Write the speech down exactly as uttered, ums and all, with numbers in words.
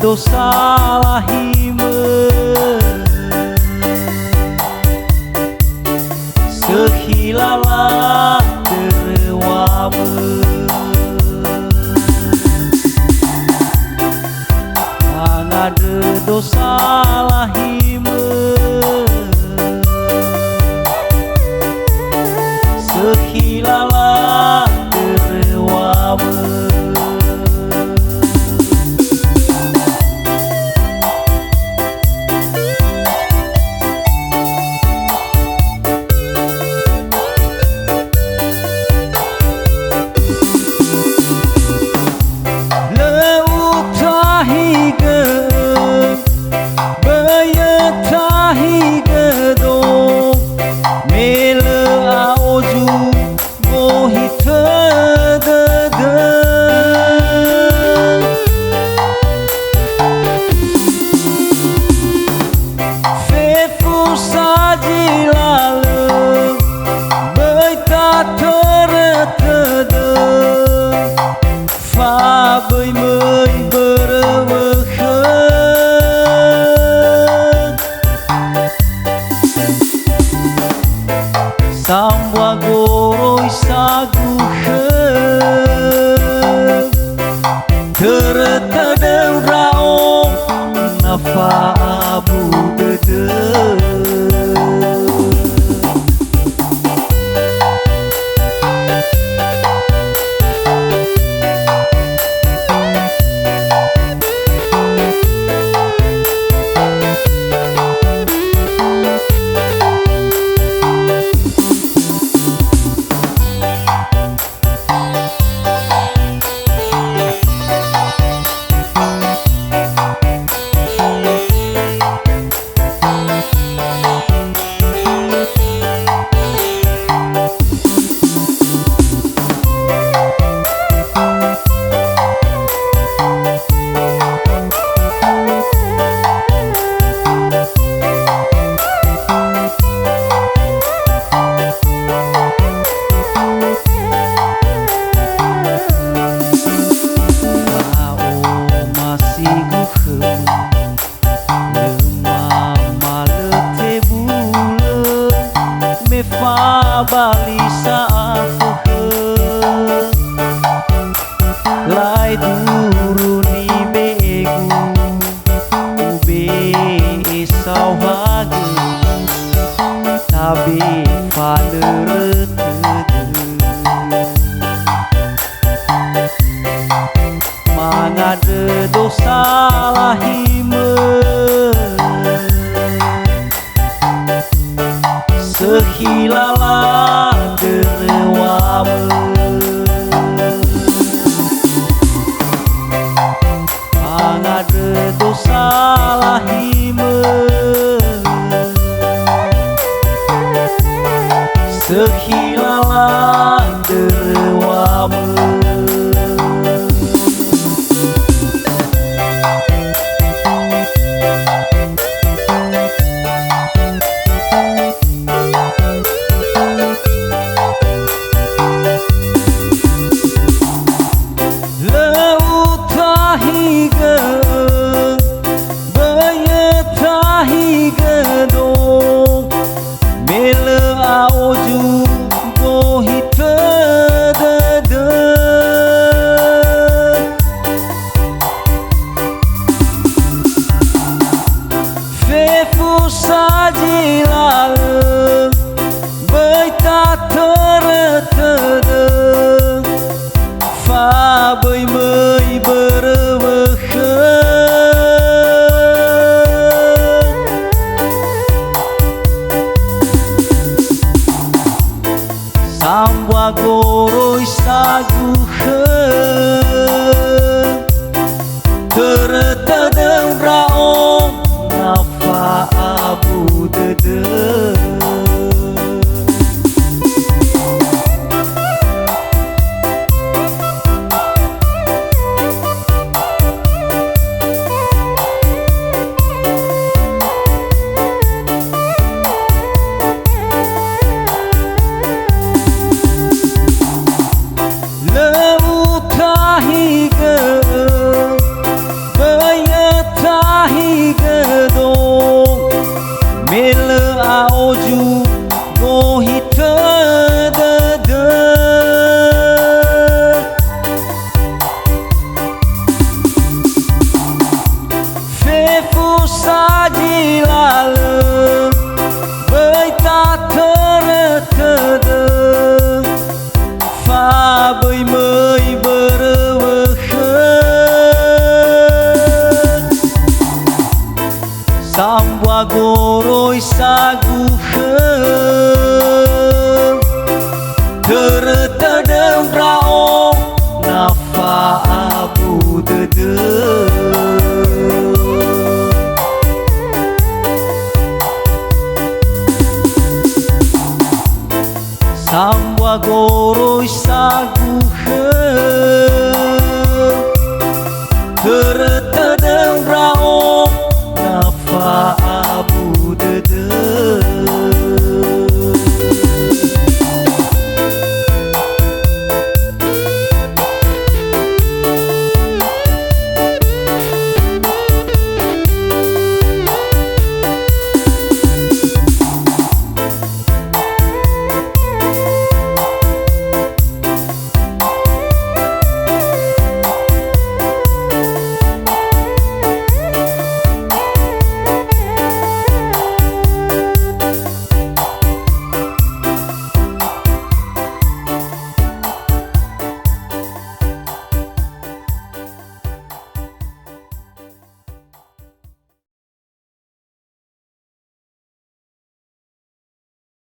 dosa lahimö. Sökhi lala döröwamö. Mangandrö dosa lahimö. Sökhi lala döröwamö. Lö utahigö, böi ötahigödo, me lö a'ozu gohitö dödö. Fefu sazi lalö, böi tatörö tödö, fa böi möi börö wökhö. Sambua goroi sagukhö, törö tödö ndra'o na fa'abu dödö. Fa'omasigu khöma, lö mama lö tebulö, me fabali sa'afökhö. Lae duru nibe'egu, ube'e saohagö, tabe fanörö tödö. Mangandrö dosa lahimö. Sökhi lala döröwamö. Mangandrö dosa lahimö. Sökhi lala döröwamö. Lö utahigö, böi ötahigödo, me lö a'ozu gohitö dödö. Fefu sazi lalö, böi tatörö tödö, fa böi möi börö wökhö. Sambua goroi sagukhö, törö tödö ndra'o na fa'abu dödö. Lö utahigö, böi Böi möi börö wökhö, sambua goroi sagukhö. Törö tödöu ndra'o na fa'abu dödöu. Sambua goroi sagukhö,